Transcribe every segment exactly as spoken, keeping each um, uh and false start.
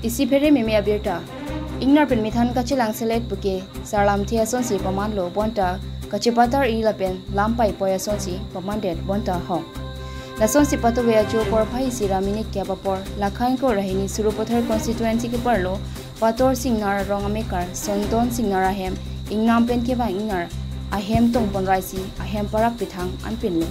Isi phere meme abirta. Ingnar pen methan kachelang selet puke, sarlamthe asonsi pamanlo bonta, kachepatar-i lapen lam paipoi asonsi pamandet bonta hong. Lasonsi patuve ajo porphai isi ra minute kep apor, Lakhain Kor Rahini Sarupathar constituency keparlo, Pator Singnar arong amekar, Sondon Singnar ahem, ingnam pen kevang ingnar ahem tongpon raisi, ahem parak pithang anpinlo.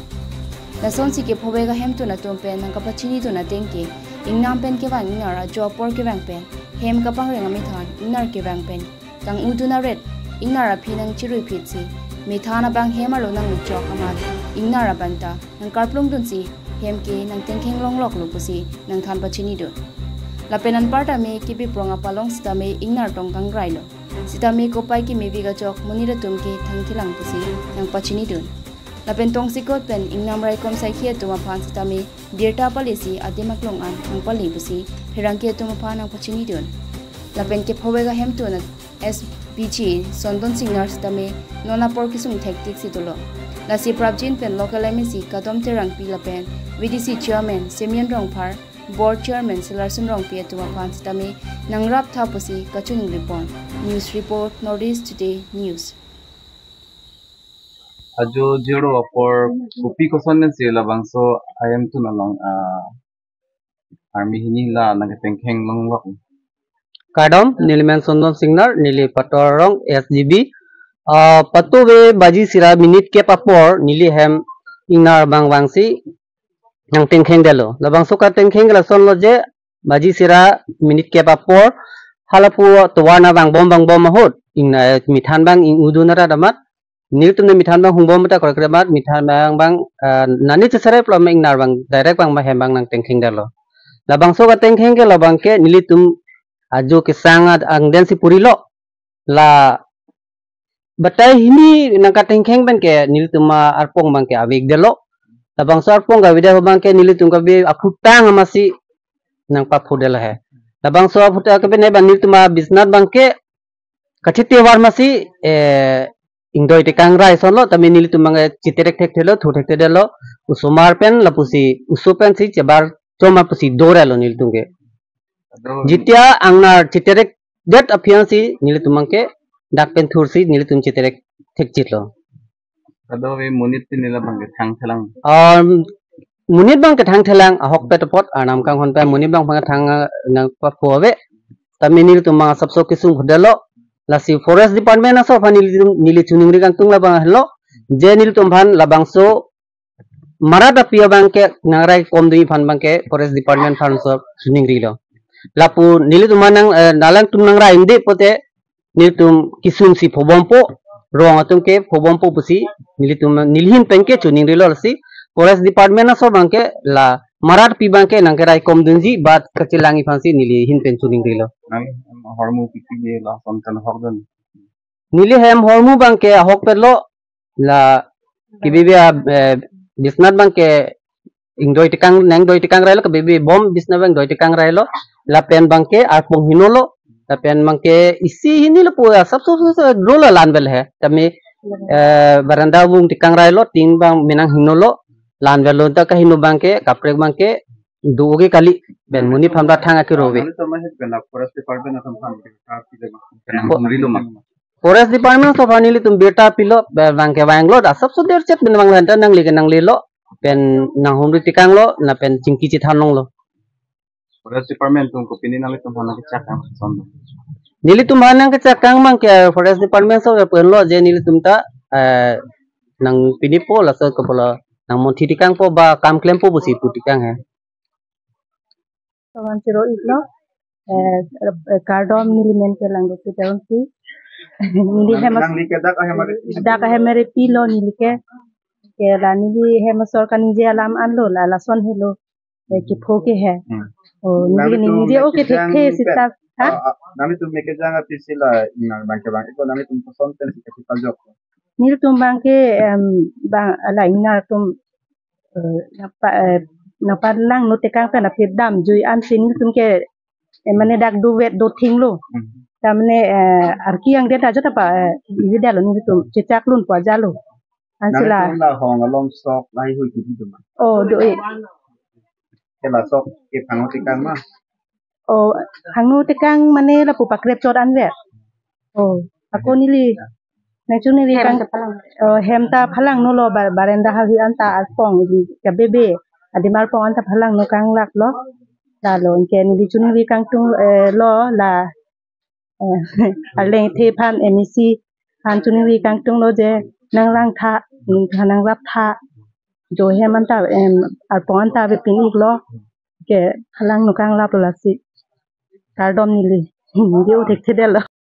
Lasonsi kephovek ahemtun atum pen nangkapachinidun ateng ke, ingnam pen kevang ingnar ajo apor kevang pen, hem kapangreng amethan, ingnar kevang pen kang-udun aret, ingnar aphi nangchiruiphitsi, methan abang hem arlo nangluchok amat, ingnar abang ta nangkarplungdunsi, hem ke nangtengkheng longloklo pusi nangthan pachinidun. Lapen anparta me kebiprong apalong sitame ingnar tong kangrailo. Sitame kopai kemevik ajok monit atum ke thangthelang pusi nangpachinidun. Lapen tongsekot pen ingnam raikom saikhi atum aphan sitame birta palesi adim aklong an nangpale pusi pherangke atum aphan nangpachinidun. Lapen kephovek ahemtun S P G Sondon Singnar sitame non apor kesung thektik si dolo. Lasi prapjin pen local M A C Kadom Terangpi lapen V D C chairman Simeon Rongphar, board chairman Selarson Rongpi atum aphan sitame nangrap tha pusi kachiningripon. News report, North East Today News. Ajo zero apor kopi koson pen si labangso ahemtun along, ah, army hini la nangketengkheng longlok. Kardom, neli men Sondon Singnar, neli Pator arong S G B. Ah, patuve baji isi ra minute kep apor, neli hem ingnar abang vangsi nangtengkhengdetlo. Labangso katengkheng ke lasonlo je, baji isi ra minute kep apor, halapu tovar na vangbom vangbom ahut, ingna, methan abang ing-udun arat amat, nelitum ne methan abang hungbom ta korkre amat, methan abang abang, ah, nani chesere pulo ma ingnar abang, direct abang ma hem abang nangtengkhengdetlo. Labangso katengkheng ke labang ke nelitum ajo kesang ad-, angdensi purilo. La batai hini nangkatengkheng pen ke nelitum arpong abang ke avekdetlo. Labangso arpong kavedet abang ke nelitum kave aphutang amatsi nangpaphudetlo he. Labangso aphutang kave ne abang nelitum abisnat abang ke kachete tovar amatsi, eh, ingdoi tekang rai asonlo, tame nelitum abang ke cheterek thekthelo, thu thekthedetlo, osomar pen lapusi, oso pensi chebar choma pusi dorelo nelitum ke. Ado Jitia angnar cheterek det aphi ansi nelitum abang ke dak pen thursi nelitum cheterek thekchitlo. Kadokave monit pini labang ke thangthelang. Um, monit abang ke thangthelang ahokpet apot arnam kanghon pen monit abang abang thang, ah, nangpaphu ave. Tame nelitum abang asapso kesung khudelo. Lasi forest department aso aphan nelitum, neli chiningri kangtung labang helo. Je nelitum aphan labangso marat api abang ke nangraikomdunji aphan abang ke forest department aphanso chiningrilo. Lapu nelitum aphan nang, eh, nangtum nangrai-inde pote nelitum kesungsi pho bompo, rong atum ke pho bompo pusi nelitum neli ahin pen ke chiningrilo lasi forest department aso abang ke la marat api abang ke nangkeraikomdunji bat kachelangji aphansi neli ahin pen chiningrilo. Nang hormu piki je lason kan hokdun. Neli hem hormu abang ke ahokpetlo, la kebibi a, eh, bisnat abang ke ingdoi tekang, nangdoi tekang railo, kebibi bom bisnat abang doi tekang railo, lapen abang ke arpong hinolo, lapen abang ke isi hini lapu asapso, sapso, sapso, dolo lanvel he, tame, eh, baranda vung tekang railo, tin abang menang hinolo, lanvello ta kaheno abang ke, kaprek abang ke, do-oke kali, pen monit aphan ta thang akiro ave. Nangli tama het pen la forest department atum aphan ke, ka pi de, pen nang hungri lo ma. Forest department aso aphan nelitum birta pilo, ba-, abang ke vanglo, asapso derchet pen vanglo, anta nangli ke nanglelo, pen nanghumri tekanglo, lapen chingki chethan longlo. Forest department atum kopine nanglitum aphan nangkechak kang ason do? Nelitum aphan nangkechak kang abang ke forest department aso ke pen lo je nelitum ta, eh, nangpinipo laso ke pulo nangmonthi tekangpo ba kam klempo pusi pu tekang he. Kawan siro iklo, eh, eh, kardom neli men ke Langdosi Terangpi. Neli Nang, hemas nangli ke dak ahem ari pi? Dak ahem ari pilo neli ke. Ke la neli hem asor kaningje alam anlo la lason helo. Eh, kepho ke he. Hmm. Oh, neli Nangli tum ningje neli oke thek kejang the pen. Sita. Ha? Ah, ah, nangli tum neli kejang api sila ingnar abang ke abang. Iko nangli tum koson pen si kachi paljok. Nelitum abang ke, em, abang ala ingnar atum, eh, napa, eh, napa lang no tekang pen aphi damjui ansi nelitum ke, eh, mane dak dovet dothinglo. Hmm. Ta mane, eh, arki angdet ajo ta pa, eh, ivi dalo nelitum chechak lun pu ajalo. Ansi la. Nangtum la hong along sok lahai hui kipi duma. Oh, do e. Ke la sok ke phango tekang ma. Oh, hangno tekang mane lapu pakrep chot anvet. Oh, ako neli nangchuningri kang, oh, hem ta phalang nolo, bar-, barenda hahi anta arpong ili kabebe. Adim arpong anta phalang no kanglak lo. Lalo anke neli chuningri kangtung, eh, lo la, eh, arleng the aphan M A C aphan chuningri kangtung lo je nanglang tha, nangtha nangrap tha. Jo hem anta, em, arpong anta ave pin ik lo. Ke phalang no kanglap lo lasi. Kardom neli. Neli o thekthedetlo.